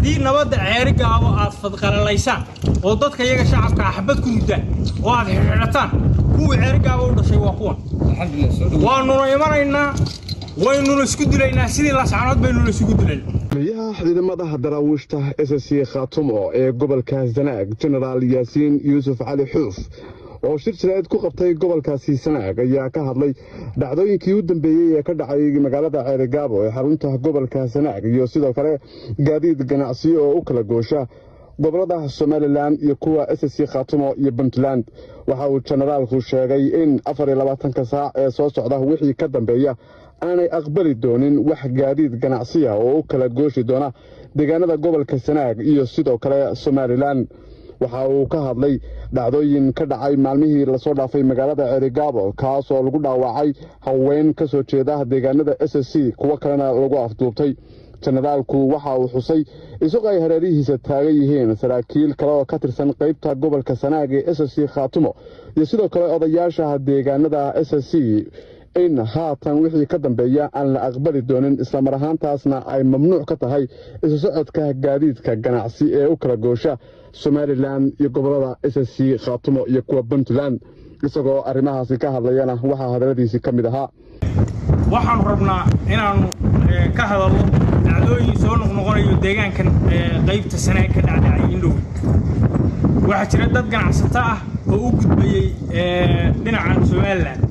Haddii nabadda Ceerigaabo aad fadqalalaysaan oo dadka iyaga shacabka xabad ku ridaan oo aad xidhataan, kuwii Ceerigaabo u dhashay waa kuwan. Waanuna imanaynaa, waynuna isku dilaynaa, sidii Laascanood baynuna isugu dilaynaa. Taliyaha ciidamada daraawiishta SSC Khaatumo ee gobolka Sanaag, Jenaraal Yaasiin Yuusuf Cali Xuuf, oo shir jaraa'id ku qabtay gobolkaasi Sanaag, ayaa ka hadlay dhacdooyinkii u dambeeyey ee ka dhacay magaalada Ceerigaabo ee xarunta gobolka Sanaag, iyo sidoo kale gaadiid ganacsiyo oo u kala goosha gobolada Somaliland iyo kuwa SSC Khaatumo iyo Puntland. Waxa uu jenaraalku sheegay in 24-ka saac ee soo socda wixii ka dambeeya aanay aqbali doonin wax gaadiid ganacsiya oo u kala gooshi doona deegaanada gobolka Sanaag iyo sidoo kale Somaliland. Waxa uu ka hadlay dhacdooyin ka dhacay maalmihii lasoo dhaafay magaalada Ceerigaabo, kaas oo lagu dhaawacay haween ka soo jeeda deegaanada SSC, kuwo kalena lagu afduubtay. Jenaraalku waxa uu xusay, isagoo ay hareerihiisa taagan yihiin saraakiil kale oo ka tirsan qaybta gobolka Sanaag ee SSC Khaatumo iyo sidoo kale odayaasha deegaanada SSC, in haatan wixii ka dambeeya aan la aqbali doonin, islamar ahaantaasna ay mamnuuc ka tahay isu socodka gaadiidka ganacsi ee u kala goosha Somaliland iyo gobolada SSC Khaatumo iyo kuwa Puntland. Isagoo arrimahaasi ka hadlayana waxaa hadalladiisii ka mid ahaa: Waxaanu rabnaa inaannu ka hadallo dhacdooyin soo noqnoqonayo deegaankan qaybta Sanaag ka dhacdhacay indhow. Waxaa jira dad ganacsato ah oo u gudbayey dhinacan Somaliland,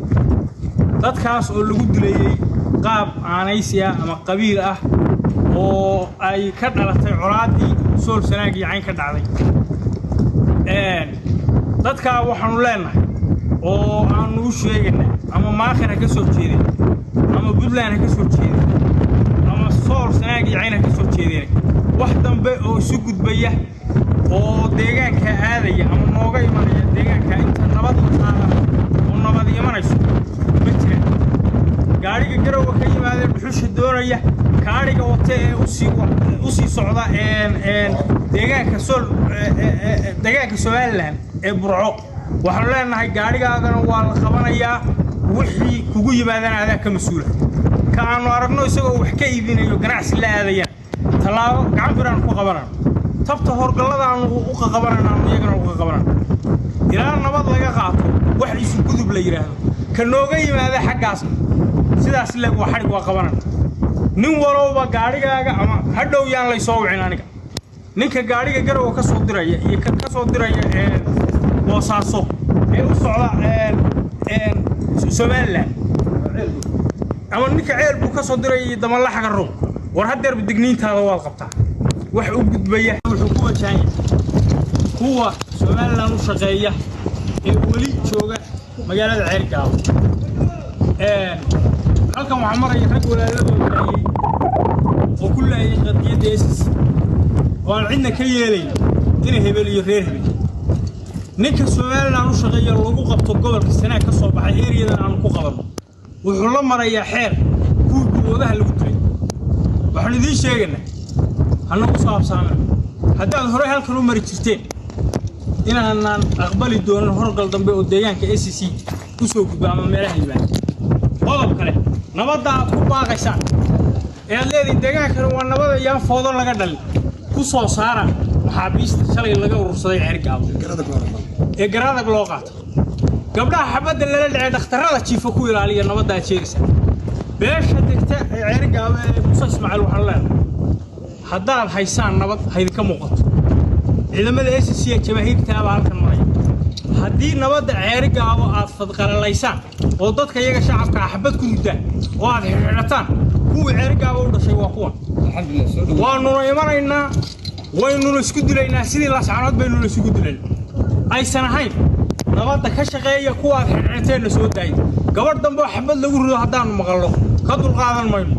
dadkaas oo lagu dilayey qaab aanaysi ah ama qabiil ah oo ay ka dhalatay colaaddii Sool, Sanaag iyo Cayn ka dhacday. Dadkaa waxaanu leenahay oo aanu u sheegaynaa, ama Maakhir ha ka soo jeedeen ama Puntland ha ka soo jeedeen ama Sool, Sanaag iyo Cayn ha ka soo jeedeen, wax dambe oo isu gudbaya oo deegaanka aadaya ama nooga imanaya deegaanka inta nabad la qaadan oo nabad imanayso ma jiraan. Gaadhiga Garowa ka yimaadee dhuxusha doonaya, kaadhiga wata ee usii socda deegaanka Sool, deegaanka Somaliland ee Burco, waxaanu leenahay gaadhigaagana waa la qabanayaa, wixii kugu yimaadana adaa ka mas-uula. Ka aanu aragno isagoo wax ka iibinayo, ganacsi la aadayaan, tallaabo gacan biraan ku qabanano, tabta horgalladaanu u qaqabanana aanu iyagana u qaqabanano ilaa nabad laga qaato. Wax isu gudub la yidhaahdo ka nooga yimaada xaggaasna sidaas leeg waa xadhig, waa qabanana. Nin walowba gaadhigaaga ama hadhow yaan laysoo wicin aniga. Ninka gaadhiga Garowa ka soo diraya iyo ka soo diraya Boosaaso ee u socda Somaliland, ama ninka Ceel buu ka soo diraya iyo Damalaxaga Roog, war haddeerba digniintaada waad qabtaa. Wax u gudbaya wuxuu ku wajahan yahay kuwa Somaliland u shaqeeya ee weli jooga magaalada Ceergaabo. Halkan waxaa maraya rag walaaladooda laayay oo ku laayay qadiyadda SSC oo aan cidna ka yeelayn ina hebel iyo reer hebel. Ninka Somaliland u shaqeeya lagu qabto gobolka Sanaag ka soo baxay eriyadan aanu ku qabanno, wuxuu la marayaa xeer kuwii guboodaha lagu dilay. Waxaanu idiin sheegaynaa, hanagu soo habsaamina haddaad horey halkan u mari jirteen, inaanaan aqbali doonin horgal dambe oo deegaanka SSC u soo gudbo ama meelaha yimaada. Qodob kale, nabadda aad ku baaqaysaan ee aad leedihin deegaankani waa nabada, yaan foodo laga dhalin, ku soo saara maxaabiista shalay laga urursaday Ceergaabo ee Garadag loo qaato. Gabdhaha xabadda lala dhacay, dhakhtarrada jiifa ku ilaaliya nabadda aad sheegaysaa. Beesha degta ee Ceergaabo ee Muuse Ismaaciil waxaan leenahay, haddaad haysaan nabad haydinka muuqato. Ciidamada SSC ee jamaahiirtaabaa halkan maraya. Haddii nabadda Ceerigaabo aad fadqalalaysaan oo dadka iyaga shacabka xabad ku ridaan oo aad xidhataan, kuwii Ceerigaabo u dhashay waa kuwan. Waanuna imanaynaa, waynuna isku dilaynaa, sidii Laascanood baynuna isugu dilaynaa. Aysan ahayn nabadda ka shaqeeya, kuwa aad xidhxidhateenna soo daaya. Gabadh dambe oo xabad lagu rido haddaanu maqallo, ka dulqaadan mayno.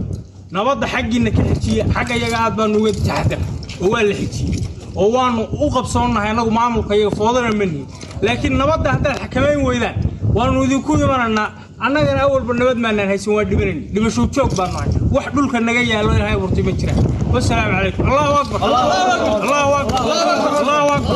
Nabadda xaggiinna ka xijiya, xagga iyaga aad baanu uga taxadar oo waa la xijiyey oo waanu u qabsoonnahay annagu maamulka iyaga, foodana ma nihin. Laakiin nabadda haddaad xakamayn weydaan, waanu idinku imanaynaa. Annagana awalba nabad maanaan haysan, waa dhimanayna, dhimasho joog baanu nahay. Wax dhulka naga yaallo Ilaahay abuurtay ma jiraan. Wasalaamu calaykum. Allahu akbar, Allahu akbar, Allahu akbar.